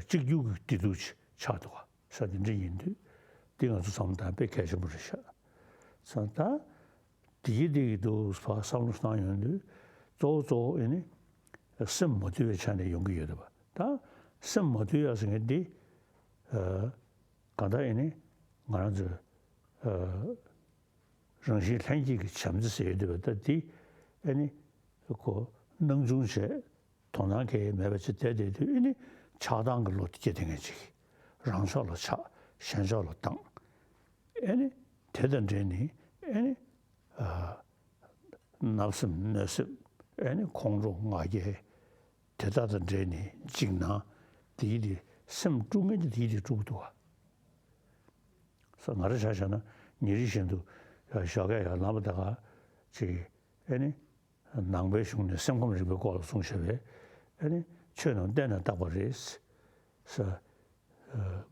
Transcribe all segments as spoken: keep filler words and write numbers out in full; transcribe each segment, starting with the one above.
གཅིག་གྱུར་གྱི་བདེ་སྡུག་ཅིག་ཆགས་འདུག་ག་ས་དེ་འདྲ་ཡིན་དུས། འདི་ང་ཚོ་བསམ་བློ་བཏང་དཔེ་གལ་ཆེན་པོ་རེད་ཤག་ས་ད་བདེ་སྐྱིད་བདེ་སྐྱིད་འདུག་ཕར་བསམ་བློ་བཏང་ཡོང་དུས། གཙོ་བོ་གཙོ་བོ་ཨེ་ནི་སེམས་མ་དུལ་བའི་ཆ་ནས་ཡོང་གི་ཡོད་རེད་པ། ད་སེམས་མ་དུལ་ཡ་ཟེར་མཁན་འདི། ཨ། གང་ལྟར་ཨེ་ནི་ང་རང་ཚོའི། ཨ། རང་བཞིན་ལྷན་སྐྱེས་ཀྱི་བྱམས་བརྩེ་ཟེར་ཡོད་དུས་པ། ད་འདི་ཨེ་ནི་ཁོ་སྣང་ཆུང་བྱས། དོ་སྣང་གང་ཡང་མེད་པ་ཅིག་བསྡད་བསྡད་དུས། ཨེ་ནི་ཆགས་སྡང་གི་བློ་དེ་སྐྱེ་བསྡད་མཁན་ཅིག་རང་ཕྱོགས་ལ་ཆགས། གཞན་ཕྱོགས་ལ་སྡང་། ཨེ་ནི་དེ་དང་འབྲེལ་ནས་ཨེ་ནི། ཨ། བརྣབ་སེམས་གནོད་སེམས། ཨེ་ནི་ཁོང་ཁྲོ་ང་རྒྱལ། དེ་དག་དང་འབྲེལ་ནས་འཇིགས་སྣང་། དེའི་དེ་སེམས་དཀྲུག་མཁན་གྱི་དེའི་དེ་དཀྲུག་འདུག་ག་ས་ང་རང་ཆ་བཞག་ན་ཉིན་རེ་བཞིན་དུ་ཞོགས་ཀས་ཡར་ལངས་པ་དང་གཅིག་ཨེ་ནི་ནང་པའི་གཞུང་ནས་སེམས་ཁམས་རིག་པའི་སྐོར་ལ་གསུངས་བཞག་པའི། ཨེ་ནི་ཆོས་རྣམས་བརྟེན་ནས་བཏགས་པ་རེད། ས།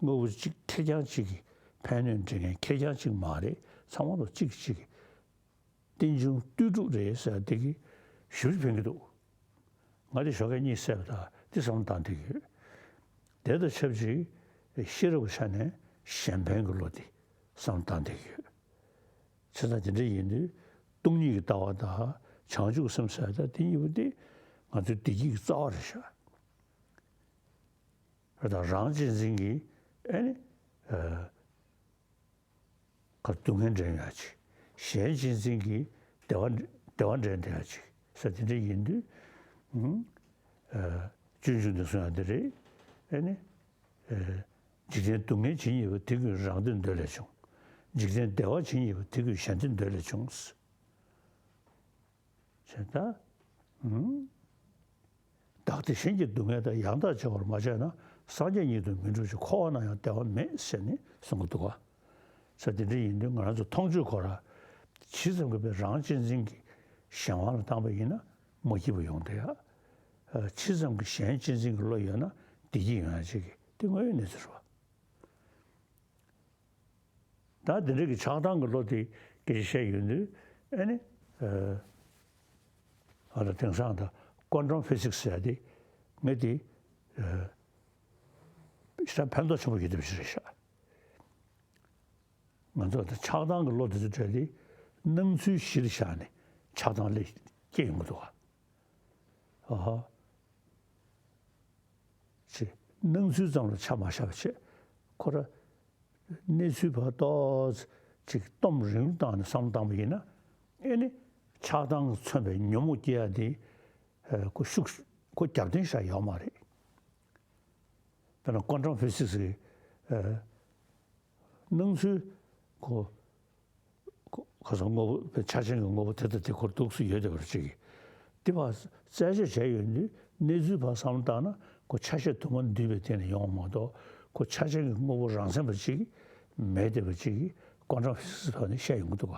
དངོས་པོ་གཅིག་ཁེར་རྐྱང་གཅིག་གིས་ཕན་གནོད་འབྲེལ་མཁན་ཁེར་རྐྱང་གཅིག་མ་རེད། ཚང་མ་ལ་གཅིག་གཅིག་གིས། རྟེན་འབྱུང་ལྟོས་གྲུབ་རེད་ཟེར་དེ་གི་ཞིབ་ཕན་གྱི་འདུག་ང་དེ་ཞོགས་ཀས་གཉིད་སད་པ་དང་དེ་བསམ་བློ་བཏང་བསྡད་ཀྱི་ཡོད། དེ་དང་ཆབས་ཅིག་ཤེས་རབ་ཀྱི་ཆ་ནས་གཞན་ཕན་གྱི་བློ་དེ་བསམ་བློ་བཏང་བསྡད་ཀྱི་ཡོད། བྱས་ཙང་དེ་འདྲ་ཡིན་དུས་སྟོང་ཉིད་ཀྱི་ལྟ་བ་དང་བྱང་ཆུབ་སེམས་ཟེར་ཡ་དེ་གཉིས་པོ་དེ་ང་ཚོའི་བདེ་སྐྱིད་ཀྱི་རྩ་བ་རེད་ཤག་རེད། ད་རང་གཅེས་འཛིན་གྱི་ཨེ་ནི། ཨ། ག་སྡུག་བསྔལ་འདྲེན་ཡག་ཅིག་གཞན་གཅེས་འཛིན་གྱིས་བདེ་བ་བདེ་བ་འདྲེན་བསྡད་ཡག་ཅིག་ས་དེ་འདྲ་ཡིན་དུས། ཨ། སྤྱོད་འཇུག་ནས་གསུང་ཡག་འདི་རེད། ཨེ་ནི། ཨ། འཇིག་རྟེན་སྡུག་བསྔལ་ཇི་སྙེད་པ། དེ་ཀུན་རང་བདེ་འདོད་ལས་བྱུང་། འཇིག་རྟེན་བདེ་བ་ཇི་སྙེད་པ། དེ་ཀུན་གཞན་བདེ་འདོད་ལས་བྱུང་། ཞེས་ད། ཨུམ། བདག་བདེ་གཞན་གྱི་སྡུག་བསྔལ་དང་། ཡང་དག་བརྗེ་བར་མ་བྱས་ན། སངས་རྒྱས་ཉིད་དུ་མི་འགྲུབ་ཅིང་། འཁོར་བ་ན་ཡང་བདེ་བ་མེད། ཟེར་ནས་གསུང་གི་འདུག་ག་ས་དེ་འདྲ་ཡིན་དུས་ང་རང་ཚོ་མཐོང་ཆོས་ཁོ་ར་ཇི་ཙམ་གྱིས་པའི་རང་གཅེས་འཛིན་གྱི་གཞན་དབང་ལ་བཏང་པ་ཡིན་ན་མ་སྐྱིད་པ་ཡོང་བསྡད་ཡག་ཇི་ཙམ་གྱིས་གཞན་གཅེས་འཛིན་གྱི་བློ་ཡོད་ན་བདེ་སྐྱིད་ཡོང་ཡག་ཅིག་གི་དེ་དངོས་ཡོད་གནས་ཚུལ་རེད་བ། ད་འདི་འདྲ་གི་ཆགས་སྡང་གི་བློ་དེ་སྐད་ཆ་བཤད་ཡོང་དུས། ཨེ་ནི། ཨ། ཨ་ལ་དེང་སང་ད་ཀོན་ཊམ་ཕི་སིག་སི་ཟེར་ཡ་དེ་ངས་དེ། ཨ། ཞེ་དྲག་ཕན་ཐོགས་ཆེན་པོ་ཡོད་བསྡད་པ་ཞིག་རེད་ཤག་ང་ཚོ་ད་ཆགས་སྡང་གི་བློ་དེ་ཚོ་གྲས་དེ་སྣང་ཚུལ་གཞིར་བཞག་ནས་ཆགས་སྡང་སླེབས་སྐྱེ་ཡོང་གི་འདུག་ག་ཨ་ཧ། ཅེས་སྣང་ཚུལ་ཙམ་ལ་ཆ་མ་བཞག་པ་བྱས། ཁོ་ར་གནས་ཚུལ་ཕར་ཏོག་ཅིག་སྟོབས་རིང་བཏང་ནས་བསམ་བློ་བཏང་པ་ཡིན་ན། ཨེ་ནི་ཆགས་སྡང་མཚོན་པའི་ཉོན་མོངས་སྐྱེ་ཡ་དེ། ཨ། ཁོ་ཤུགས་ཁོ་རྒྱབ་རྟེན་བཞག་ཡོད་མ་རེད། དཔེར་ན་ཀོན་ཊམ་ཕི་སིག་སི་གི། ཨ། སྣང་ཚུལ་ཁོ། ཁོ་ཁོ་ཚོ་དངོས་པོ་ཆ་ཅན་གྱི་དངོས་པོ་དེ་དང་དེ་ཁོར་འདུག་སེ་ཡོད་བསྡད་པ་ཅིག་དེ་ཕར་རྩད་གཅོད་བྱས་ཡོང་དུས་གནས་ཚུལ་ཕར་བསམ་བློ་བཏང་ན་ཁོ་ཆ་ཤས་དུ་མ་འདུས་པའི་སྟེང་ནས་ཡོང་བ་མ་གཏོགས། ཁོ་ཆ་ཅན་གྱི་དངོས་པོ་རང་མཚན་པ་ཅིག་མེད་བསྡད་པ་ཅིག་ཀོན་ཊམ་ཕི་སིག་སི་ཐོག་ནས་བཤད་ཡོང་གི་འདུག་ག་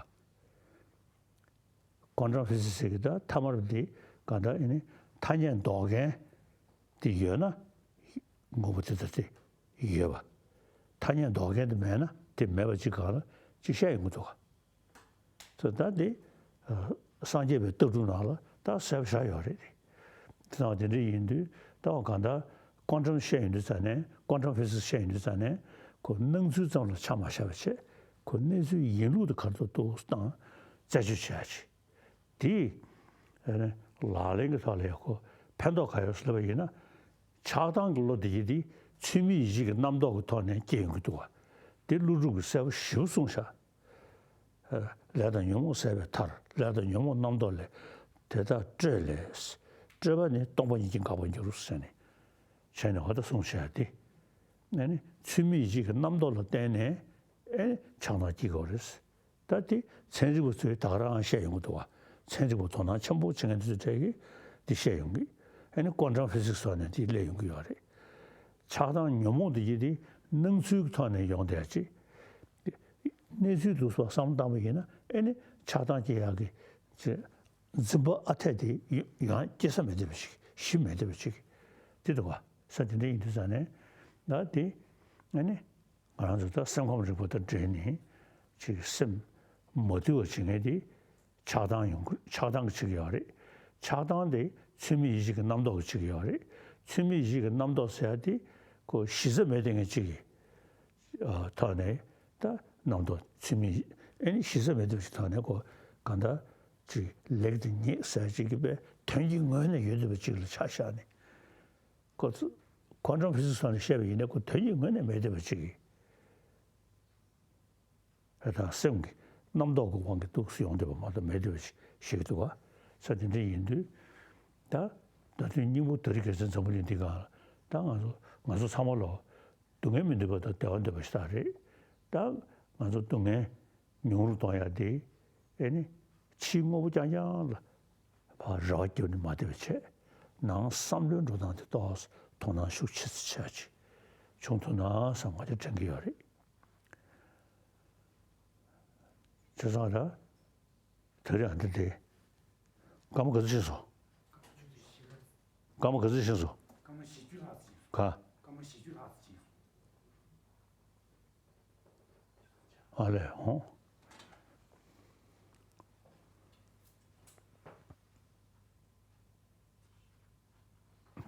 ཀོན་ཊམ་ཕི་སིག་སི་གི་ད་ཐ་མར་དེ་ག་འདྲ་ཨེ་ནི་ཐ་སྙད་འདོགས་མཁན་དེ་ཡོད་ན་དངོས་པོ་དེ་ལྟ་སྟེ་ཡོད་པ། ཐ་སྙད་འདོགས་མཁན་དེ་མེད་ན་དེ་མེད་པ་ཅིག་གང་ལ་ཅིག་བཤད་ཡོང་གི་འདུག་ག་ཚོ་ད་དེ། ཨ། སངས་རྒྱས་པའི་ལྟ་གྲུབ་ནང་ལ་ད་གསལ་པོ་བཞག་ཡོད་རེད། དེ་ཚང་དེ་འདྲ་ཡིན་དུས་ད་གང་ལྟར་ཀོན་ཊམ་བཤད་ཡོང་དུས་ཙ་ནས། ཀོན་ཊམ་ཕི་སིག་སི་བཤད་ཡོང་དུས་ཙ་ནས་ཁོ་སྣང་ཚུལ་ཙམ་ལ་ཆ་མ་བཞག་པ་བྱས། ཁོ་གནས་ཚུལ་ཡིན་ལུགས་དེ་ག་རེ་འདུག་སྟངས་རྩད་གཅོད་བྱེད་ཡ་ཅིག་དེ། ཨ་ནི་ལག་ལེན་གྱི་ཐོག་ལ་ཡག་པོ་ཕན་ཐོགས་ག་ཡོད་ཟེར་ལབ་པ་ཡིན་ན། ཆགས་སྡང་གི་བློ་དེ་ཡིན་དེ་ཚུལ་མིན་ཡིད་བྱེད་ཀྱི་རྣམ་རྟོག་གི་ཐོག་ནས་སྐྱེ་ཡོང་གི་འདུག་ག་དེ་ཀླུ་སྒྲུབ་ཀྱིས་གསལ་པོ་ཞེ་པོ་གསུངས་ཤག་ལས་དང་ཉོན་མོངས་ཟད་པའི་མཐར། ལས་དང་ཉོན་མོངས་རྣམ་རྟོག་ལས། དེ་དག་སྤྲོས་ལས། སྤྲོས་པ་ནི་སྟོང་པ་ཉིད་ཀྱིས་འགག་པར་འགྱུར་ཟེར་ནས་བྱས་ནས་འོ་ད་གསུངས་བཞག་དེ། ཨ་ནི་ཚུལ་མིན་ཡིད་བྱེད་ཀྱི་རྣམ་རྟོག་ལ་བརྟེན་ནས་ཨེ་ཆགས་སྡང་སྐྱེ་གི་ཡོད་རེད། ད་དེ་ཚན་རིག་པ་ཚོས་ད་ག་རང་བཤད་ཡོང་གི་འདུག་བ། ཚན་རིག་པ་དོ་སྣང་ཆེན་པོ་བྱེད་མཁན་དེ་ཚོ་གྲས་ཀྱིས་འདི་བཤད་ཡོང་གི། ཨ་ནི་ཀོན་ཊམ་ཕི་སིག་སི་སོགས་ནས་འདི་སླེབས་ཡོང་གི་ཡོད་རེད། ཆགས་སྡང་ཉོན་མོངས་དེ་ཡི་དེ་སྣང་ཚུལ་གྱི་ཐོག་ནས་ཡོང་བསྡད་ཅིག་གནས་ཚུལ་འདུག་སོགས་བསམ་བློ་བཏང་པ་ཡིན་ན་ཨེ་ནི་ཆགས་སྡང་སྐྱེ་ཡག་གི་ཅིག་འཛིན་པ་ཨ་འཐས་དེ་ཡོང་སྐྱེ་ས་མེད་བསྡད་པ་ཅིག་གཞི་མེད་བསྡད་པ་ཅིག་དེ་འདུག་བ། ས་དེ་འདྲ་ཡིན་དུས་ཙ་ནས་ད་དེ་ཨ་ནི། ང་རང་ཚོ་ད་སེམས་ཁམས་རིག་པ་དང་འབྲེལ་ནས་ཅིག་སེམས་མ་དུལ་བ་བྱེད་མཁན་དེ་ཆགས་སྡང་ཡོང་གི། ཆགས་སྡང་གི་ཕྱོགས་ཀྱི་ཡོད་རེད། ཆགས་སྡང་དེ་ཚུལ་མིན་ཡིད་བྱེད་ཀྱི་རྣམ་རྟོག་གི་ཕྱོགས་ཀྱི་ཡོད་རེད། ཚུལ་མིན་ཡིད་བྱེད་ཀྱི་རྣམ་རྟོག་ཟེར་ཡ་དེ་ ཁོ་གཞི་རྩ་མེད་དེ་ངས་གཅིག་གི་ཐོག་ནས་ད་རྣམ་རྟོག་ཚུལ་མིན་ཨེ་ནི་གཞི་རྩ་མེད་དེ་ཅིག་ཐོག་ནས་ཁོ་གང་ལྟར་ཅིག་ལེགས་དེ་ཉེས་ཟེར་ཅིག་གི་པའི་དོན་གྱི་ངོས་ནས་ཡོད་བསྡད་པ་ཅིག་ལ་ཆ་བཞག་ནས་ཁོ་ཚོ་ཁོ་ཀོན་ཊམ་ཕི་སིག་སི་ཐོག་ནས་བཤད་པ་ཡིན་ན་ཁོ་དོན་གྱི་ངོས་ནས་མེད་བསྡད་པ་ཅིག་གི་ད་སེམས་ཀྱི་རྣམ་རྟོག་གི་དབང་གིས་འདུག་སེ་ཡོང་བསྡད་པ་མ་གཏོགས་མེད་བསྡད་པ་ཞིག་འདུག་ག་ས་དེ་འདྲ་ཡིན་དུས་ད་ད་དུས་སྙིང་པོ་དེ་རིང་རྒྱལ་མཚན་འཛམ་བུ་གླིང་འདི་སྒང་ལ་ད་ང་ཚོ་ང་ཚོ་ཚང་མ་ལོ་སྡུག་བསྔལ་མི་འདོད་པ་དང་བདེ་བ་འདོད་པ་ཞིག་ད་རེད། ད་ང་ཚོ་སྡུག་བསྔལ་ཉུང་རུ་གཏོང་ཡ་དེ་ཨེ་ནི་ཕྱིའི་དངོས་པོ་རྐྱང་རྐྱང་ལ་ཕར་རེ་བ་བརྒྱབ་ནས་མ་བསྡད་པ་བྱས་ནང་བསམ་བློའི་འགྲོ་སྟངས་དེ་ཏོག་ཙམ་དོ་སྣང་ཤུགས་ཆེ་ཙམ་བྱས་ཅིག་བྱུང་ཐུབ་ན་བསམ་ང་དེ་དྲན་གྱི་ཡོད་རེད། བྱས་ཙང་ད་དེ་རིང་ཨ་འདི་དེ་སྐར་མ་ག་ཚོད་ཕྱིན་སོང་། སྐར་མ་ག་ཚོད་ཕྱིན་སོང་། སྐར་མ་བཞི་བཅུ་ལྷག་ཙམ་ཕྱིན་སོང་། ག་སྐར་མ་བཞི་བཅུ་ལྷག་ཙམ་ཕྱིན་སོང་། ཨ་ལས་ཧོ།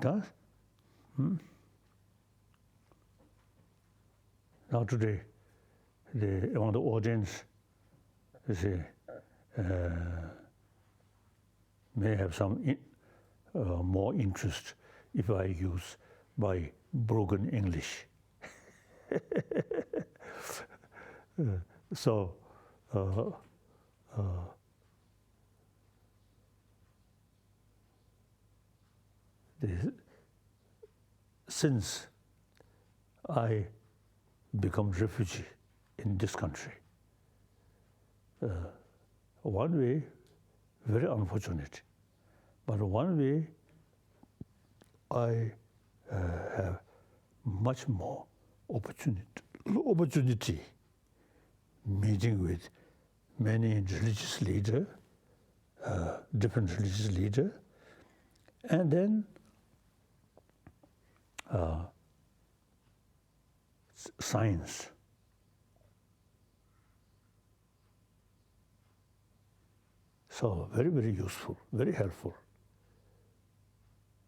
ད་ཧུམ། Now today, the, among the audience, you see, uh, may have some in, uh, more interest if I use my broken English. Uh, so, uh, uh, the, since I become refugee in this country, uh, one way, very unfortunate, but one way I, uh, have much more opportunity, opportunity meeting with many religious leader, uh, different religious leader, and then, uh, s-, science. So very, very useful, very helpful.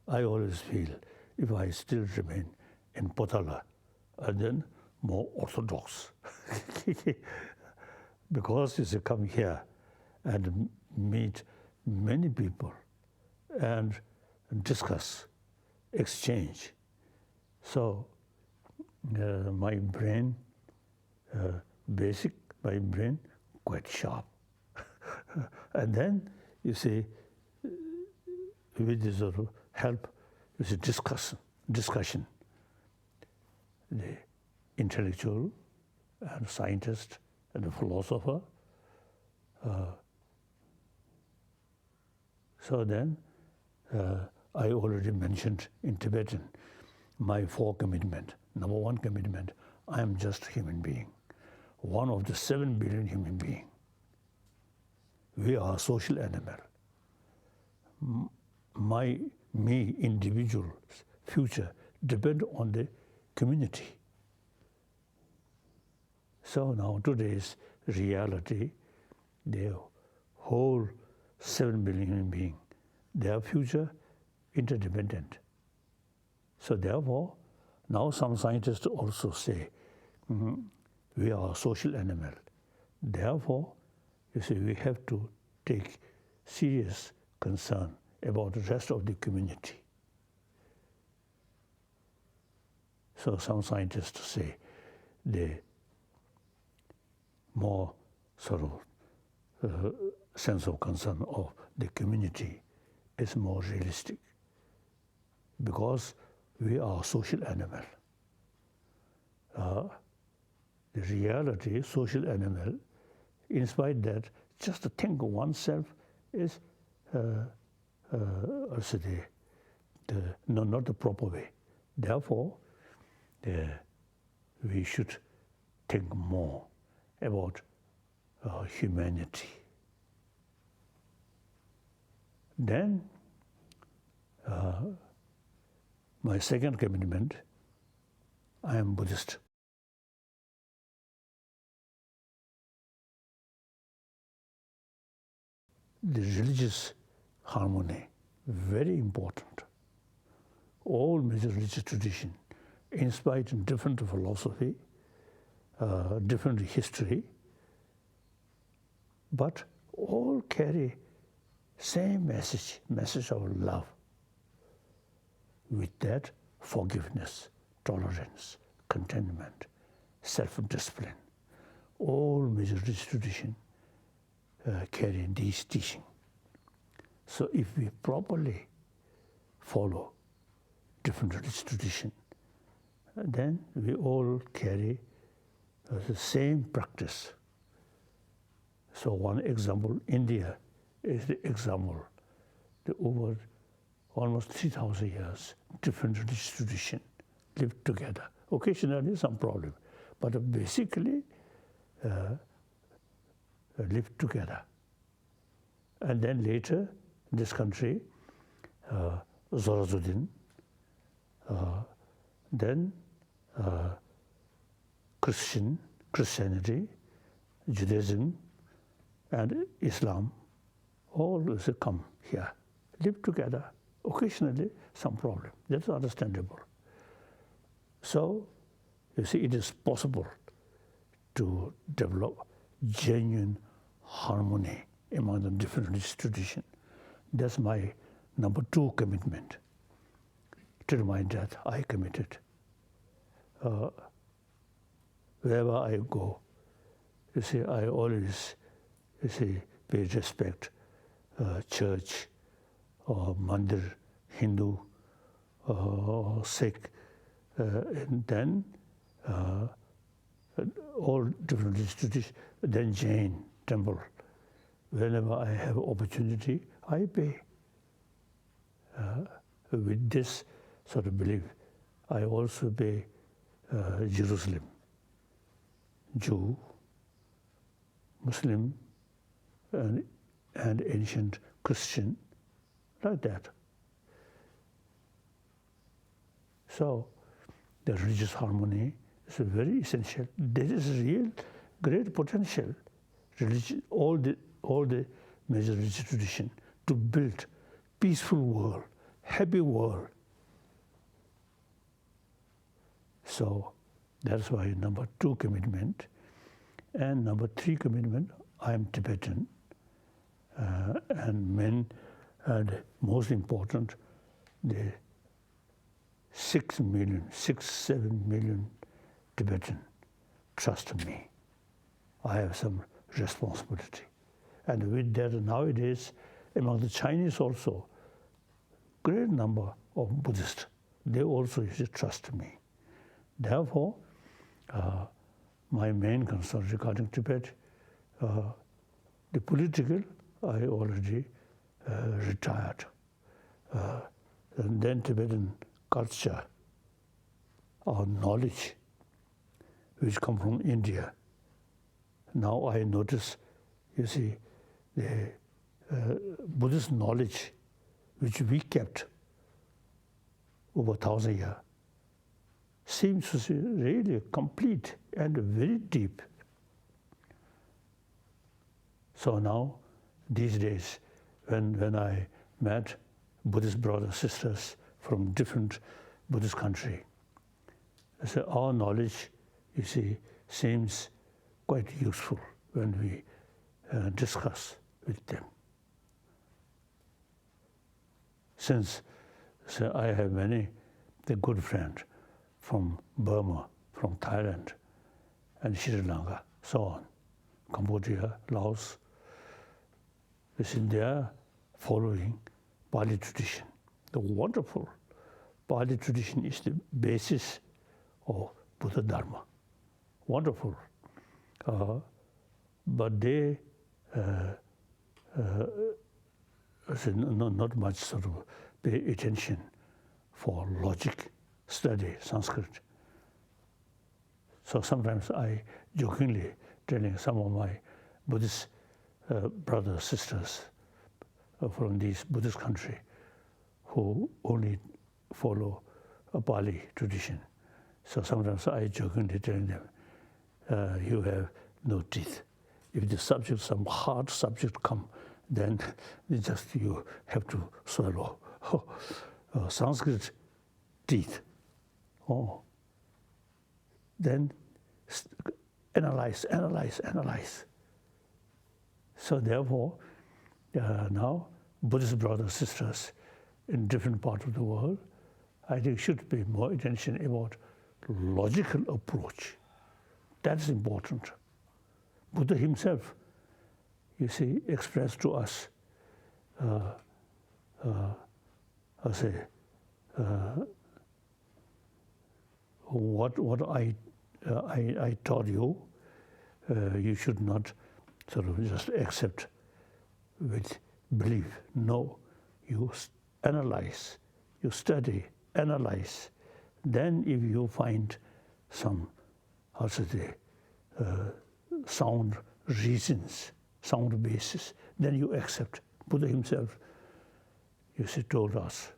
I always feel if I still remain in Potala, and then more orthodox. Because you see, come here and meet many people and discuss, exchange. So, uh, my brain, uh, basic, my brain quite sharp. And then, you see, with this sort of help, you see, discussion, discussion, the intellectual and scientist and the philosopher, uh, So then, uh, I already mentioned in Tibetan my four commitment. Number one commitment, I am just a human being, one of the seven billion human being. We are a social animal. M-, my, me, individual future depend on the community. So now today's reality, the whole seven billion human being, their future interdependent. So therefore, now some scientists also say, "Mm, we are a social animal." Therefore, you see, we have to take serious concern about the rest of the community. So some scientists say the more sort of, uh, sense of concern of the community is more realistic because we are a social animal. Uh, the reality, social animal, in spite that just to think of oneself is, uh, uh, also the, the, no, not the proper way. Therefore, the, we should think more about, uh, humanity. Then, uh, my second commitment, I am Buddhist. The religious harmony, very important. All major religious tradition in spite of different philosophy, uh, different history, but all carry same message, message of love. With that, forgiveness, tolerance, contentment, self-discipline. All major religious tradition uh, carry this teaching. So if we properly follow different religious tradition, then we all carry uh, the same practice. So one example, India is the example. The over almost three thousand years, different religious tradition live together. Occasionally some problem, but basically uh, live together. And then later, this country, uh, Zoroastrian, uh, then uh, Christian, Christianity, Judaism, and Islam, all is come here, live together. Occasionally, some problem. That's understandable. So, you see, it is possible to develop genuine harmony among the different religious tradition. That's my number two commitment. Till my death, I committed. Uh, wherever I go, you see, I always, you see, pay respect, uh, church, uh, mandir, Hindu, uh, Sikh, uh, and then uh, all different religious traditions, then Jain temple. Whenever I have opportunity, I pay. Uh, with this sort of belief, I also pay uh, Jerusalem, Jew, Muslim, and, and ancient Christian, like that. So, the religious harmony is very essential. There is real great potential. Religion, all the all the major religious tradition to build peaceful world, happy world. So that's why number two commitment. And number three commitment, I am Tibetan. Uh, and men, and most important, the six million, six, seven million Tibetan trust me. I have some responsibility. And with that, nowadays, among the Chinese also, great number of Buddhists, they also, you see, trust me. Therefore, uh, my main concern regarding Tibet, uh, the political, I already uh, retired. Uh, and then Tibetan culture, our knowledge, which come from India. Now I notice, you see, the uh, Buddhist knowledge which we kept over thousand years seems to be really complete and very deep. So now, these days, when, when I met Buddhist brothers, sisters from different Buddhist country, I say our knowledge, you see, seems quite useful when we uh, discuss with them. Since, say, I have many the good friends from Burma, from Thailand, and Sri Lanka, so on, Cambodia, Laos, you see, they are following Pali tradition. The wonderful Pali tradition is the basis of Buddha Dharma. Wonderful. Uh, but they uh, uh, say, no, not much sort of pay attention for logic study Sanskrit. So sometimes I jokingly telling some of my Buddhist uh, brothers, sisters uh, from these Buddhist country who only follow a Pali tradition. So sometimes I jokingly tell them, uh, you have no teeth. If the subject, some hard subject come, then just you have to swallow. Uh, Sanskrit teeth. Oh, Then analyze, analyze, analyze. So therefore, uh, now Buddhist brothers, sisters in different parts of the world, I think, should pay more attention about logical approach. That is important. Buddha himself, you see, expressed to us, uh, uh, I say, uh, what, what I, uh, I, I taught you, uh, you should not sort of just accept with belief. No, you s- analyze, you study, analyze. Then if you find some, how should I say, uh, sound reasons, sound basis, then you accept. Buddha himself, you see, told us.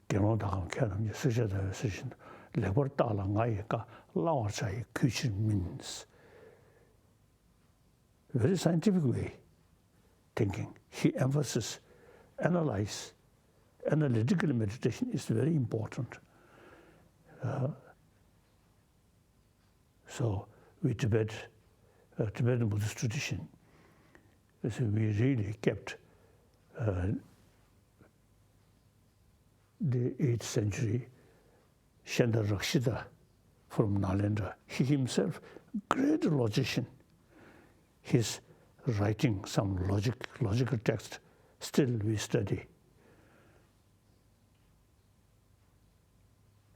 དགེ་སློང་དག་གམ་མཁས་རྣམས་ཀྱིས། སྲེག་བཅད་བརྡར་བའི་གསེར་བཞིན་དུ། ལེགས་པར་བརྟགས་ལ་ང་ཡིས་བཀའ། བླང་བར་བྱ་ཡི་གུས་ཕྱིར་མིན། Very scientific way thinking. He emphasizes, analyze, analytical meditation is very important. Uh, so we Tibet, uh, Tibetan Buddhist tradition, so we really kept uh, the eighth century Shenpa Rakshita from Nalanda. He himself, great logician. He's writing some logic, logical text. Still we study.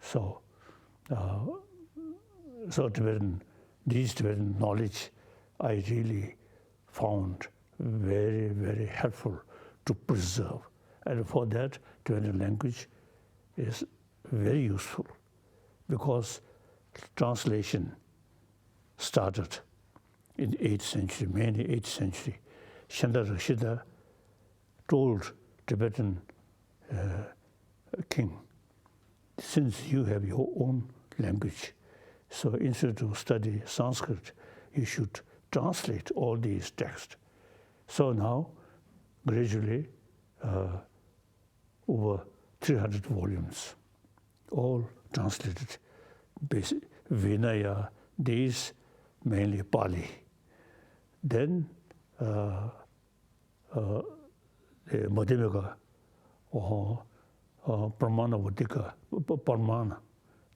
So, uh, so Tibetan, these Tibetan knowledge, I really found very, very helpful to preserve. And for that, Tibetan language is very useful because translation started in eighth century, mainly eighth century. Shenpa Rakshita told Tibetan uh, king, since you have your own language, so instead of study Sanskrit, you should translate all these texts. So now, gradually, uh, over three hundred volumes, all translated. Basi- Vinaya, these mainly Pali. Then, uh, uh, the Madhyamaka, uh, uh, Pramana Vadika, P- Pramana,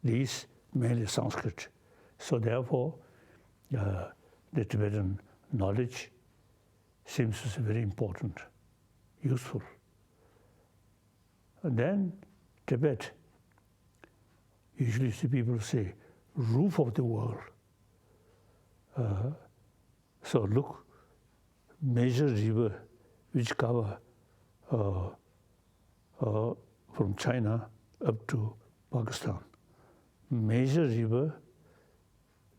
these mainly Sanskrit. So therefore, uh, the Tibetan knowledge seems to be very important, useful. And then Tibet, usually see people say, roof of the world. Uh, so look, major river which cover uh, uh, from China up to Pakistan. Major river,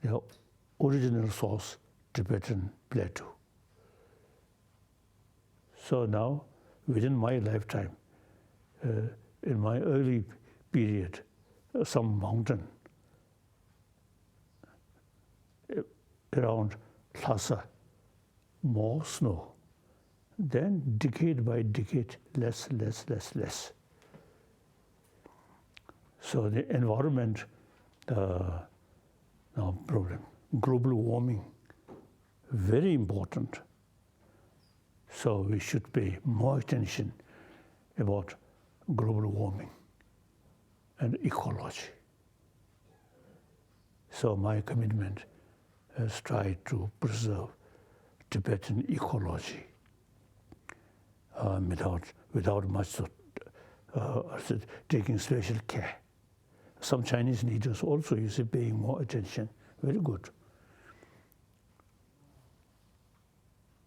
the original source, Tibetan plateau. So now, within my lifetime, uh, in my early period, uh, some mountain uh, around Lhasa, more snow. Then decade by decade, less, less, less, less. So the environment uh, now problem, global warming, very important. So we should pay more attention about global warming and ecology. So my commitment is try to preserve Tibetan ecology uh, without, without much of, uh, taking special care. Some Chinese leaders also, you see, paying more attention. Very good.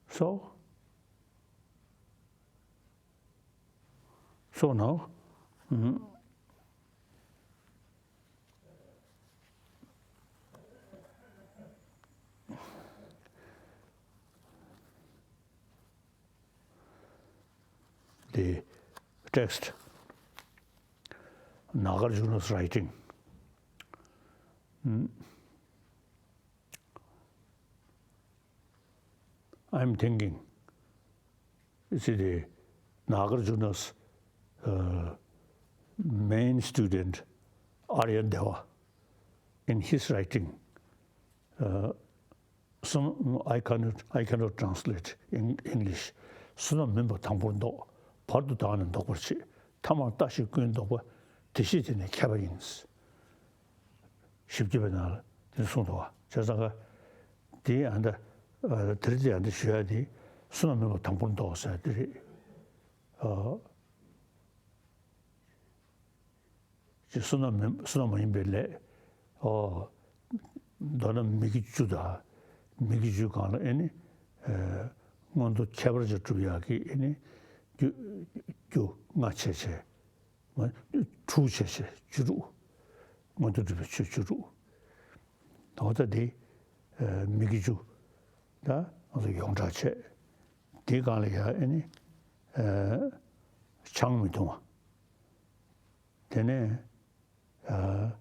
So, so now, mm, the text, Nagarjuna's writing. Mm. I'm thinking, you see, the Nagarjuna's uh, main student, Aryadeva, In his writing, uh, some, I cannot, I cannot translate in English. བསོད་ནམས་མིན་པ་དང་པོར་བཟློག་བར་དུ་བདག་ནི་བཟློག་པར་བྱེད། ཐ་མར་ལྟ་ཞིག་ཀུན་བཟློག་པ། དེ་ཤེས་དེ་ནི་མཁས་པ་ཡིན། བཞི་བརྒྱ་པའི་ནང་ལ་དེ་གསུངས་འདུག་བ། བྱས་ཙང་ཀ་དེ་ཨ་ད་ཨ་དེ་རིང་དེ་ཨ་འདི་ཞུ་ཡ་དེ་བསོད་ནམས་མིན་པ་དང་པོར་བཟློག་ཟེར་དེ་རེད། ཨ། ཅེས་བསོད་ནམས་མིན་བསོད་ནམས་མ་ཡིན་པའི་ལས། ཨོ། མདོར་ན་མི་དགེ་བཅུ་དང་། མི་དགེ་བཅུ་སྒང་ལ་ཨེ་ནི། ཨེ། མངོན་མཐོ་ཁྱད་པར་ཅན་སྒྲུབ་ཡག་གི་ཨེ་ནི། རྒྱུ། རྒྱུ་ལྔ་བྱས་བྱས། མ། དྲུག་བྱས་བྱས་བཅུ་དྲུག་མངོན་མཐོ་སྒྲུབ་པའི་ཆོས་བཅུ་དྲུག་འོ་ད་དེ། ཨེ། མི་དགེ་བཅུ། ད་ང་ཚོ་ཡོངས་གྲགས་བྱས། དེའི་སྒང་ལ་ཡ་ཨེ་ནི། ཨེ། ཆང་མི་འཐུང་བ། དེ་ནས། ཨ།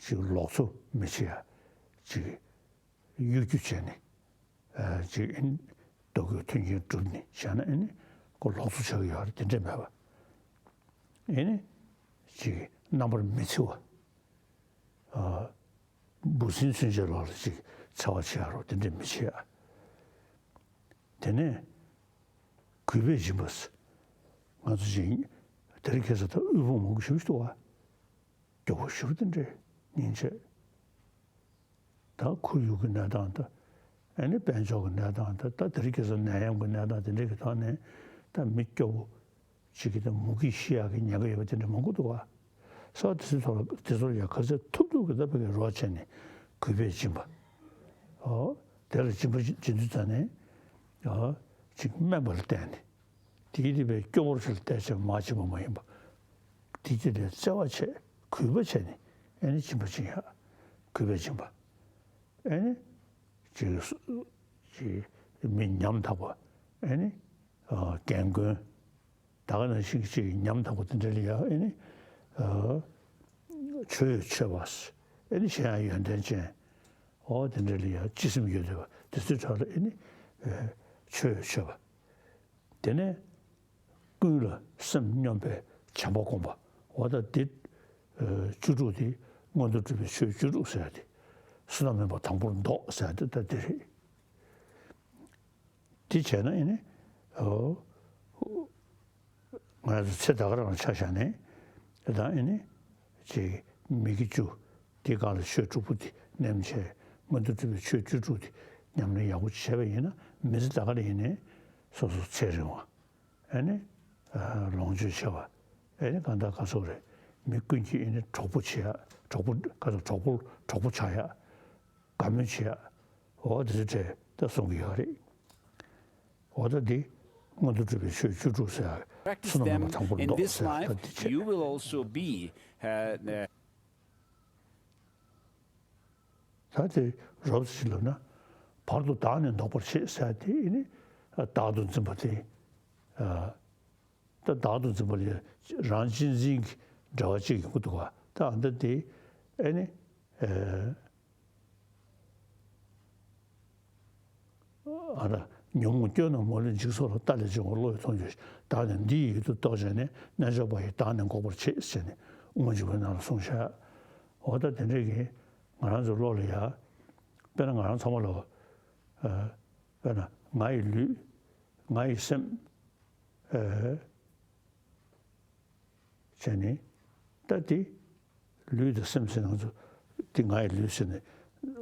ཅིག་ལོག་འཚོ་མི་བྱེད་ཡ། ཅིག་གཡོ་སྒྱུ་བྱས་ནས། ཨ། ཅིག་ཨེ་ནི་ལྡོག་གི་མཐུན་རྐྱེན་བསྒྲུབས་ནས་བྱས་ན་ཨེ་ནི་ཁོ་ལོག་འཚོ་བྱེད་ཀྱི་ཡོད་རེད། དེ་འདྲས་མེད་པ། ཨེ་ནི་ཅིག་རྣམ་པར་མི་འཚེ་བ། ཨ། འབུ་སྲིན་ཚུན་ཆད་ལོག་ལ་ཅིག་འཚེ་བ་བྱེད་ཡ་རོགས་དེ་འདྲས་མི་བྱེད་ཡ། དེ་ནས་གུས་པས་སྦྱིན་པ་ཟེར། ང་ཚོ་ཅིག་དེ་རིང་ཁ་སང་ད་དབུལ་ཕོངས་མང་པོ་ཞེ་པོ་ཅིག་འདུག་བ། སྐྱོ་པོ་ཞེ་པོ་དེ་འདྲས་སྙིང་རྗེ། ད་ཁོར་ཡུག་གི་གནས་སྟངས་དང་། ཨ་ནི་དཔལ་འབྱོར་གྱི་གནས་སྟངས་དང་། ད་དེ་རིང་ཁ་སང་ནད་ཡམས་ཀྱི་གནས་སྟངས་དེ་འདྲས་ཀྱི་ཐོག་ནས་ད་མི་སྐྱོ་པོ་ཅིག་གིས་ད་མུ་གེས་ཤི་ཡག་གི་ཉེན་ཁ་ཡོད་པ་དེ་འདྲ་མང་པོ་འདུག་བ། ས་དེ་ཚོའི་ཐོག་ལ་དེ་ཚོར་ཡང་ག་ཚོད་ཐུབ་ཐུབ་ཀྱིས་ད་ཕ་གིར་རོགས་བྱས་ནས་གུས་པས་སྦྱིན་པ། ཨོ། དེ་ལ་སྦྱིན་པ་སྦྱིན་དུས་ཙ་ནས། ཨོ། ཅིག་དམན་པ་ལ་བརྟེན་ནས། དེའི་དེ་བས་སྐྱོ་པོར་ཞིག་ལ་བལྟས་བྱས་མར་སྦྱིན་པ་མ་ཡིན་པ། དེ་དེ་ལས་བརྩེ་བ་བྱས་གུས་པ་བྱས་ནས་ཨེ་ནི་སྦྱིན་པ་སྦྱིན་ཡག་གུས་པས་སྦྱིན་པ། ཨེ་ནི། ཅིག་སུ། ཅིག་མི་ཉམ་ཐག་པ། ཨེ་ནི། ཨ། རྒན་རྒོན། ད་ག་ནང་བཞིན་གྱི་ཅིག་ཉམ་ཐག་པ་དེ་འདྲ་ལ་ཡང་ཨེ་ནི། ཨ། ཆོས་མཆོད་པ། ཨེ་ནི་གཞན་ཡང་ཡོན་ཏན་ཅན། འོ་དེ་འདྲ་ལ་ཡང་སྤྱི་སེམས་ཡོད་བསྡད་པ་དེ་ཚོའི་གྲས་ལ་ཨེ་ནི། ཨ། ཆོས་མཆོད་པ། དེ་ནས་ཀུན་ལ་སེམས་སྙོམས་པའི་བྱམས་པ་སྒོམ་པ། འོ་ད་འདི། ཨ། བཅུ་དྲུག་དེ་མངོན་མཐོ་སྒྲུབ་པའི་ཆོས་བཅུ་དྲུག་ཟེར་ཡ་དེ། བསོད་ནམས་མིན་པ་དང་པོར་བཟློག་ཟེར་ཡ་དེ་ད་འདི་རེད། དེ་བྱས་ན་ཨེ་ནི། ཨོ། ང་ཚོ་ཚེ་ད་ག་རང་ཆ་བཞག་ནས། དེ་དང་ཨེ་ནི། ཅིག་མི་དགེ་བཅུ། དེའི་སྒང་ལ་ཆོས་དྲུག་པོ་དེ་ནེམ་བྱས། མངོན་མཐོ་སྒྲུབ་པའི་ཆོས་བཅུ་དྲུག་དེ་ཉམས་ལེན་ཡག་པོ་བྱས་པ་ཡིན་ན་མི་ཚེ་ད་ག་ལ་ཡིན་ནའི་སོ་སོ་ཚེ་རིང་བ། ཨེ་ནི། ཨ། ལོངས་སྤྱོད་ཆེ་བ། ཨེ་ནི་གང་ལྟར་ག་ཚོད་རེད། མི་ཀུན་གྱིས་ཨེ་ནི་གྲོགས་པོ་བྱེད་ཡ། གྲོགས་པོ་ག་ཚོད་གྲོགས་པོ་གྲོགས་པོ་ཆགས་ཡ། དགའ་མོས་བྱེད་ཡ། འོ་དེ་ཚོ་གྲས་ད་གསུང་གི་ཡོད་རེད། འོ་ད་འདི་མངོན་མཐོ་སྒྲུབ་པའི་ཆོས་བཅུ་དྲུག་ཟེར་ཡ། Practice བསོད་ནམས་མེད་པ་them དང་པོར་in བཟློག་this ཟེར་ཡ། ད་life, འདི་བྱས། You will also be, uh, uh, ད་དེ་རོབ་ཙམ་ཞིག་ལབ་ན། བར་དུ་བདག་ནི་བཟློག་པར་བྱེད་ཟེར་ཡ་དེ་ཨེ་ནི། བདག་ཏུ་འཛིན་པ་དེ། ཨ། ད་བདག་ཏུ་འཛིན་པ་ལ་རང་གཅེས་འཛིན་གྱི་འབྲེལ་བ་གཅིག་ཡོང་གི་འདུག་ག་ད་ཨ་ད་དེ་ཨེ་ནི། ཨ། ཨ་ད་ཉོན་མོངས་སྐྱོན་རྣམས་མ་ལུས་འཇིག་ཚོགས་ལ། ལྟ་ལས་བྱུང་བའི་བློ་ཡིས་མཐོང་འགྱུར་ཞིང་། བདག་ནི་འདི་ཡི་ཡུལ་དུ་རྟོགས་བྱས་ནས། རྣལ་འབྱོར་པ་ཡིས་བདག་ནི་འགོག་པར་བྱེད་ཟེར་ནས་དབུ་མ་འཇུག་པའི་ནང་ལ་གསུངས་བཞག་འོ་ད་དེ་འདྲས་ཀྱི་ང་རང་ཚོའི་བློ་ལ་ཡ། དཔེར་ན་ང་རང་ཚང་མ་ལ། ཨ། དཔེར་ན་ང་ཡི་ལུས། ང་ཡི་སེམས། ཨ། བྱས་ནས། ད་དེ། ལུས་དང་སེམས་ཟེར་ང་ཚོ། དེ་ང་ཡི་ལུས་ཟེར་ནས་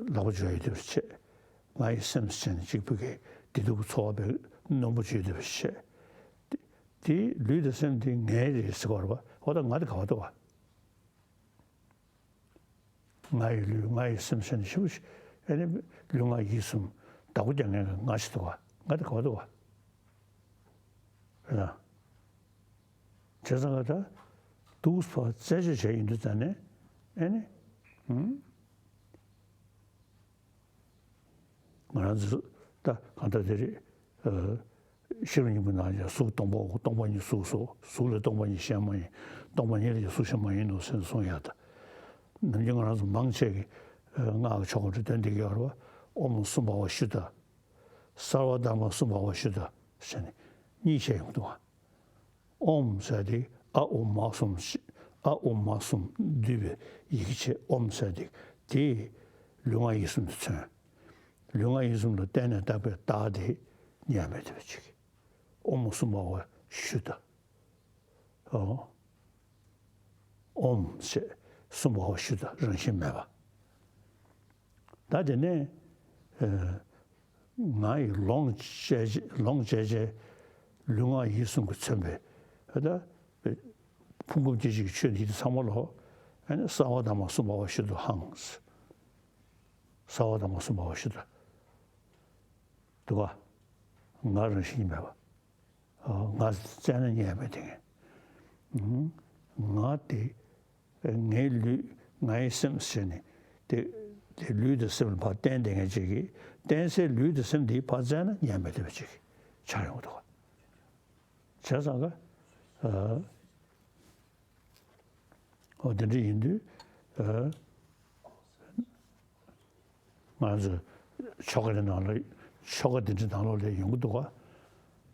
ལག་པ་འཇུ་ཡ་ཡོད་དེ་བྱས། ང་ཡི་སེམས་ཟེར་ནས་གཅིག་པུ་གི་བདེ་སྡུག་གི་ཚོར་བ་བས་རྣོན་པོ་བྱས་ཡོད་དེ་བྱས། དེ། དེ་ལུས་དང་སེམས་དེ་ངའི་རེད་ཟེར་བ་རེད་བ། འོ་ད་ང་དེ་ག་བ་འདུག་བ། ང་ཡི་ལུས། ང་ཡི་སེམས་ཟེར་ནས་ཞེ་པོ་ཞིག་ཨེ་ནི་ལུས་ངག་ཡིད་གསུམ་བདག་པོ་རྒྱག་མཁན་གྱི་ང་ཞིག་འདུག་བ། ང་དེ་ག་བ་འདུག་བ། རེད་ད། བྱས་ཙང་ང་ད་འདུག་བ་རྩད་གཅོད་བྱས་ཡིན་དུས་ཙ་ནས་ཨེ་ནི། ཧུམ། ང་རང་ཚོ་ད་གང་ལྟར་དེ་རེད། ཨ། ཤེས་རབ་སྙིང་པོའི་ནང་ལ་གཟུགས་སྟོང་པའོ། སྟོང་པ་ཉིད་གཟུགས་སོ། གཟུགས་ལས་སྟོང་པ་ཉིད་གཞན་མ་ཡིན། སྟོང་པ་ཉིད་ལས་ཀྱང་གཟུགས་གཞན་མ་ཡིན་ནོ་ཟེར་ནས་གསུངས་ཡག་ད། ནམ་རྒྱུན་ང་རང་ཚོ་མང་ཆེ་གིས་སྔགས་ཀྱི་ཆོ་ག་འདྲ་འདོན་བསྡད་ཀྱི་ཡོད་རེད་བ། ཨོཾ་སུམ་བྷ་བ་ཤུདྡྷ། སརྦ་དྷརྨ་སུམ་བྷ་བ་ཤུདྡྷ་ཟེར་ནས་གཉིས་བཤད་ཡོང་འདུག་བ། ཨོཾ་ཟེར་དེ་ཨ་ཨོ་མ་གསུམ་ཞེས། ཨ་ཨོ་མ་གསུམ་བསྡུས་པའི་ཡི་གེ་བྱས། ཨོཾ་ཟེར་དེ་ དེས་ལུས་ངག་ཡིད་གསུམ་དུ་མཚོན། ལུས་ངག་ཡིད་གསུམ་ལ་བརྟེན་ནས་བཏགས་པའི་བདག་དེ་མཉམ་མེད་དེ་བ་ཅིག་ཨོཾ་སུམ་པ་བ་ཤུདྡྷ། ཨོ། ཨོཾ་ཞེས་སུམ་པ་བ་ཤུདྡྷ་རང་བཞིན་མེད་པ། ད་དེ་ནས་ཨ་ང་ཡི་ལོངས་སྤྱད་ལོངས་སྤྱད་བྱས་ལུས་ངག་ཡིད་གསུམ་གྱིས་མཚོན་པའི་ད་ཕུང་ཁམས་སྐྱེ་མཆེད་ཀྱི་ཆོས་འདི་ཚང་མ་ལོ། ཨ་ནི་སརྦ་དྷརྨ་སུམ་པ་བ་ཤུདྡྷོ་ཧཾ། སརྦ་དྷརྨ་སུམ་པ་བ་ཤུདྡྷ། འདུག་ག་ང་རང་བཞིན་མེད་པ། ང་བཙལ་ན་རྙེད་མེད་དེ་ངས། ང་དེ་ངའི་ལུས་ངའི་སེམས་ཟེར་ནས་དེ་དེ་ལུས་དང་སེམས་ལ་ཕར་བརྟེན་བསྡད་མཁན་ཅིག་གིས་བརྟེན་སའི་ལུས་དང་སེམས་དེ་ཕར་བཙལ་ན་རྙེད་མེད་དེ་བ་ཅིག་ཆགས་ཡོང་གི་འདུག་ག་བྱས་ཙང་ག་ཨོ་དེ་འདྲ་ཡིན་དུས། ང་ཚོས་ཆོ་ག་འདི་ནང་ལ་ཆོ་ག་འདི་འདྲའི་ནང་ལོགས་ལ་ཡོང་གི་འདུག་ག་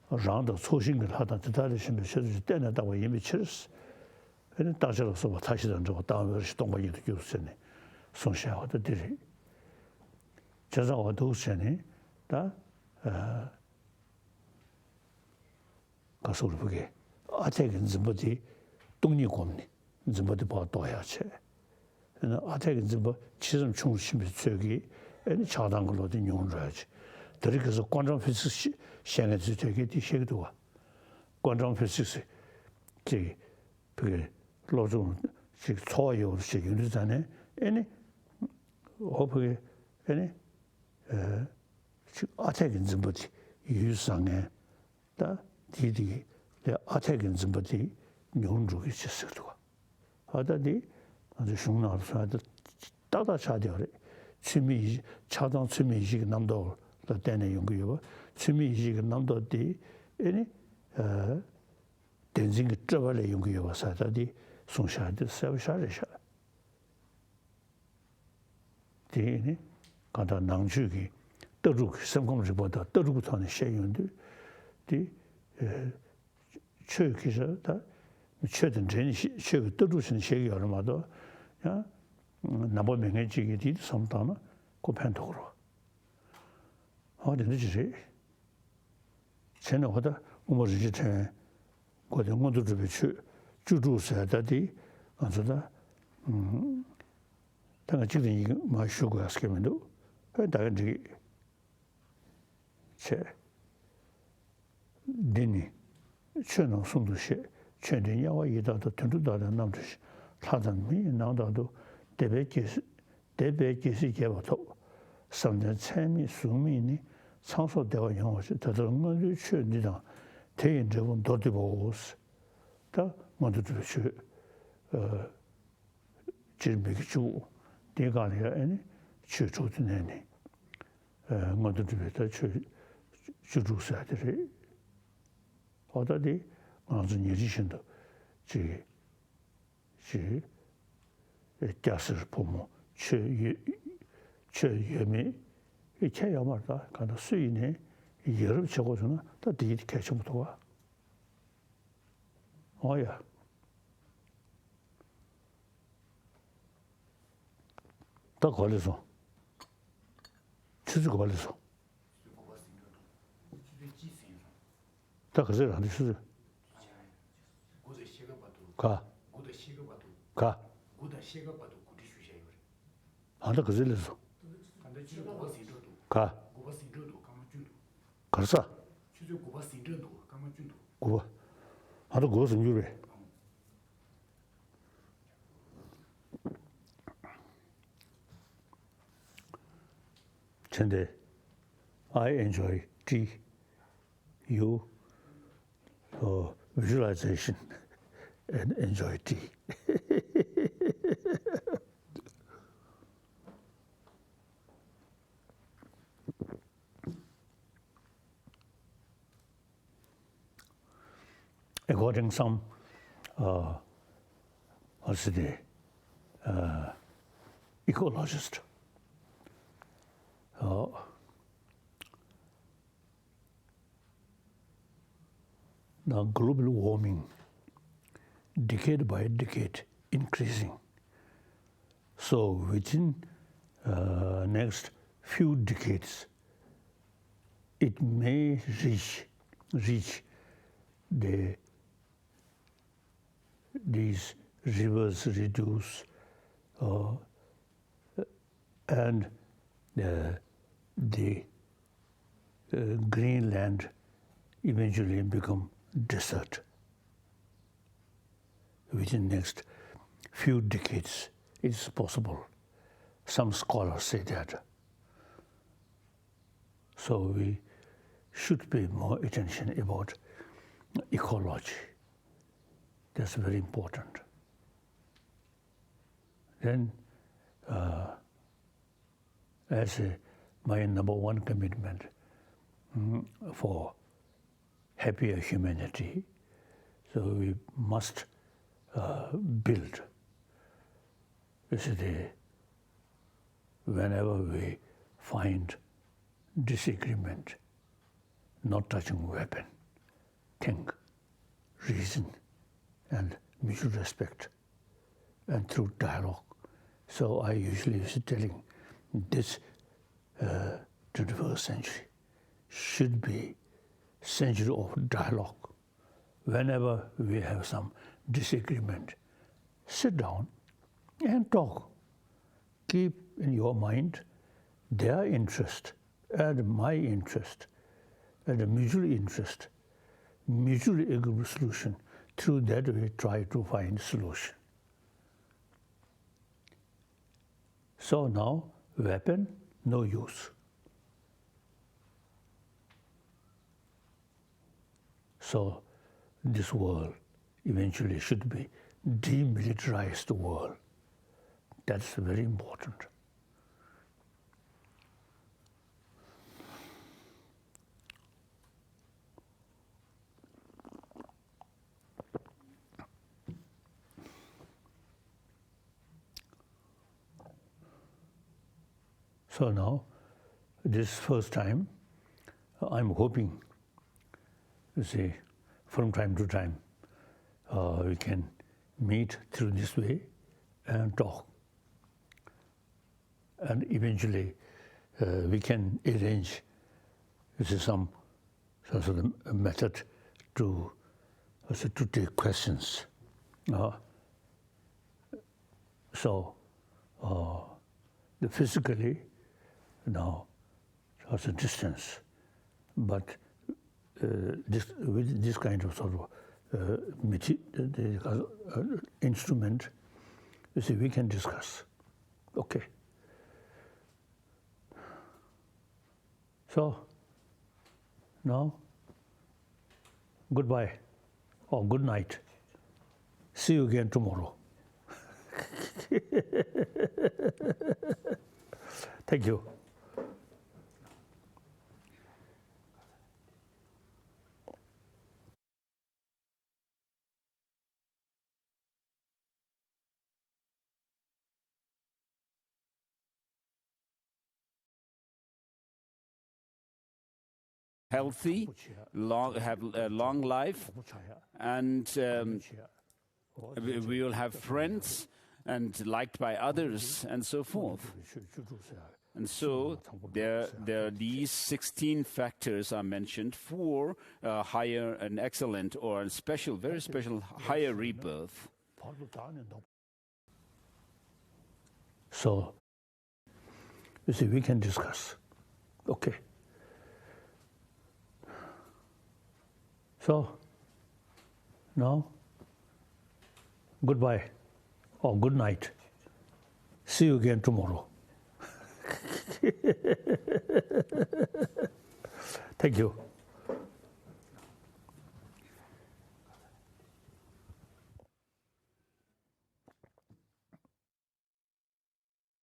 རང་དང་ཚོགས་ཞིང་གི་ལྷ་དང་དེ་དག་ལས་གཞན་པའི་ཆོས་ཐམས་ཅད་བརྟེན་ནས་བཏགས་པ་ཡིན་པའི་ཕྱིར། ཨེ་ནི་རྟག་ཆད་ལ་སོགས་པ་མཐའ་བཞི་དང་བྲལ་བ་ལྟ་བ་མེད་པར་ཞི་སྟོང་པ་ཉིད་དུ་གྱུར་ཟེར་ནས་གསུངས་བཞག་པ་ད་འདི་རེད། བྱས་ཙང་འོ་འདུག་བྱས་ནས་ད། ག་སོགས་རིག་པ་གིས་ཨ་འཐས་ཀྱི་འཛིན་པ་དེ་སྟོང་ཉིད་བསྒོམས་ནས་འཛིན་པ་དེ་ཕར་ལྡོག་ཡག་བྱས། ཨ་འཐས་ཀྱི་འཛིན་པ་ཇི་ཙམ་ཆུང་རུ་ཕྱིན་པའི་ཚོད་ཀྱིས་ཨ་ནི་ཆགས་སྡང་གི་བློ་དེ་ཉུང་རུ་འགྲོ་ཡག་བྱས། དེ་རིང་ཁ་སང་ཀོན་ཊམ་ཕི་ཟིག་སི་བཤད་མཁན་ཚོས་དེ་གས་དེ་བཤད་ཀྱི་འདུག་ག་ཀོན་ཊམ་ཕི་ཟིག་སི་ཅིག་ཕ་གི་སློབ་སྦྱོང་ཅིག་འཚོ་བ་ཡོད་པ་ཞིག་ཡོང་དུས་ཙང་ནས་ཨ་ནི་འོ་ཕ་གི་ཨ་ནི་ཅིག་ཨ་འཐས་ཀྱི་འཛིན་པ་དེ་ཡུད་བཟང་ངན། ད་དེའི་དེ་ལས་ཨ་འཐས་ཀྱི་འཛིན་པ་དེ་ཉུང་འགྲོ་གི་ཆེད་ཟེར་འདུག་ག་ཨ་ད་དེ་ང་ཚོའི་གཞུང་ནང་ལ་སོང་ཡ་ད་ཏག་ཏག་ཆགས་བསྡད་པ་རེད། ཚུལ་མིན་ཡིད་ཆགས་སྡང་ཚུལ་མིན་ཡིད་བྱེད་ཀྱི་རྣམ་རྟོག་ལ་བརྟེན་ནས་ཡོང་གི་ཡོད་པ། ཚུལ་མིན་ཡིད་བྱེད་ཀྱི་རྣམ་རྟོག་དེ་ཨེ་ནི་བདེན་འཛིན་གྱི་སྤྲོས་པ་ལས་ཡོང་གི་ཡོད་པ་ཟེར་ད་དེ་གསུངས་བཞག་དེ་གསལ་པོ་ཞེ་དྲག་རེད་ཤག་དེ་ནི་གང་ལྟར་ནང་ཆོས་ཀྱི་ལྟ་གྲུབ་ཀྱི་སེམས་ཁམས་རིག་པ་དང་ལྟ་གྲུབ་ཀྱི་ཐོག་ནས་བཤད་ཡོང་དུས་དེ་ཆོས་ཀྱི་ཆ་ད་ཆོས་དང་འབྲེལ་ནས་ཆོས་ཀྱི་ལྟ་གྲུབ་བྱས་ནས་བཤད་ཀྱི་ཡོད་རེད་མ་གཏོགས་ཡང་ནང་པ་མེད་མཁན་གཅིག་གིས་དེ་བསམ་བློ་བཏང་ན་ཁོ་ཕན་ཐོགས་ཀྱི་རེད། འོ་དེ་འདྲ་ཅིག་རེད། བྱས་ནས་འོ་ད་དབུ་མ་རིན་ཆེན་ཕྲེང་བའི་སྒོ་དེ་མངོན་དུ་གྲུབ་པའི་ཆོས་བཅུ་དྲུག་ཟེར་ད་དེ་ང་ཚོ་ད་ད་ང་གཅིག་དང་གཉིས་མ་ཞུ་དགོས་ཟེར་གི་མི་འདུག་ཨེ་ད་ག་འགྲིག་བྱས། འདི་ནི་ཆོས་རྣམས་གསུམ་དུ་བཤད། ཆོས་འདི་དམྱལ་བ་ཡི་དྭགས་དང་དུད་འགྲོ་དག་ལས་རྣམ་གྲོལ་ཞིང་། ལྷ་དང་མི་ཡི་ནང་དག་ཏུ་དད་པས་དགེ་དད་པས་དགེ་སྲིད་རྒྱས་པ་ཐོབ། བསམ་གཏན་ཚད་མེད་གཟུགས་མེད་ནི། ཚངས་སོགས་བདེ་བ་མྱོང་བར་བྱེད། དེ་ལྟར་མངོན་མཐོའི་ཆོས་འདི་དང་། དེ་ཡི་འབྲས་བུ་མདོར་བསྡུས་པའོ། ད་མངོན་མཐོ་གྲུབ་པའི་ཆོས། སྤྱིར་མི་དགེ་བཅུ་པོ་དེའི་སྒང་ལ་ཡང་ཨེ་ནི་ཆོས་དྲུག་དེ་ནས་ནི་མངོན་མཐོ་གྲུབ་པའི་ད་ཆོས་བཅུ་དྲུག་ཟེར་དེ་རེད། འོ་ད་དེ་ང་ཚོ་ཉིན་རེ་བཞིན་དུ་ཅིག་ཅིག་སྐྱ་སེར་ཕོ་མོ་ཆོས་ཡོད་ཆོས་ཡོད་མེད་ཁྱད་ཡོད་མ་རེད། ད་གང་ལྟར་སུ་ཡིན་ནའི་ཡ་རབས་བྱེད་དགོས་བྱུང་ན་ད་དེ་གལ་ཆེན་པོ་འདུག་ག་འོ་ཡ། ད་ག་ལེ་སོང་། ཆུ་ཚོད་ག་ལེ་སོང་། ད་ག་ཚོད་རང་དུ་ཆུ་ཚོད། ག་ཨ་ད་ག་ཚོད་ལེ་སོང་། ག་གར་ས། ཆུ་ཚོད་དགུ་པ་ཟིན་འགྲོ་འདུག་སྐར་མ་བཅུ་འདུག་དགུ་པ། ཨ་ད་དགུ་པ་ཟིན་རྒྱུ་རེད། ཨང་། བྱས་ཏེ། I enjoy tea. You, uh, visualization and enjoy tea. According some, uh, what's the, uh, ecologist, uh, now global warming, decade by decade increasing. So within uh, next few decades, it may reach, reach the, these rivers reduce, uh, and, uh, the, uh, Greenland eventually become desert. Within next few decades, it's possible. Some scholars say that. So we should pay more attention about ecology. That's very important. Then, uh, as a, my number one commitment, mm, for happier humanity, so we must, uh, build. You see, the, whenever we find disagreement, not touching weapon, think, reason, and mutual respect, and through dialogue. So I usually is telling this, uh, twenty-first century should be century of dialogue. Whenever we have some disagreement, sit down and talk. Keep in your mind their interest and my interest and the mutual interest, mutually agreeable solution. Through that, we try to find solution. So now, weapon, no use. So this world eventually should be demilitarized world. That's very important. So now, this first time, I'm hoping, you see, from time to time, uh, we can meet through this way and talk. And eventually, uh, we can arrange, you see, some, some sort of method to, uh, to take questions. Uh, so, uh, the physically, now, also distance, but, uh, this, with this kind of sort of, uh, mate-, uh, the, uh, uh, instrument, you see, we can discuss. Okay. So, now, goodbye or good night. See you again tomorrow. Thank you. Healthy, long, have a long life, and, um, we, we will have friends and liked by others and so forth. And so there, there, these sixteen factors are mentioned for, uh, higher and excellent or special, very special higher rebirth. So, you see, we can discuss. Okay. So, now, goodbye or good night. See you again tomorrow. Thank you.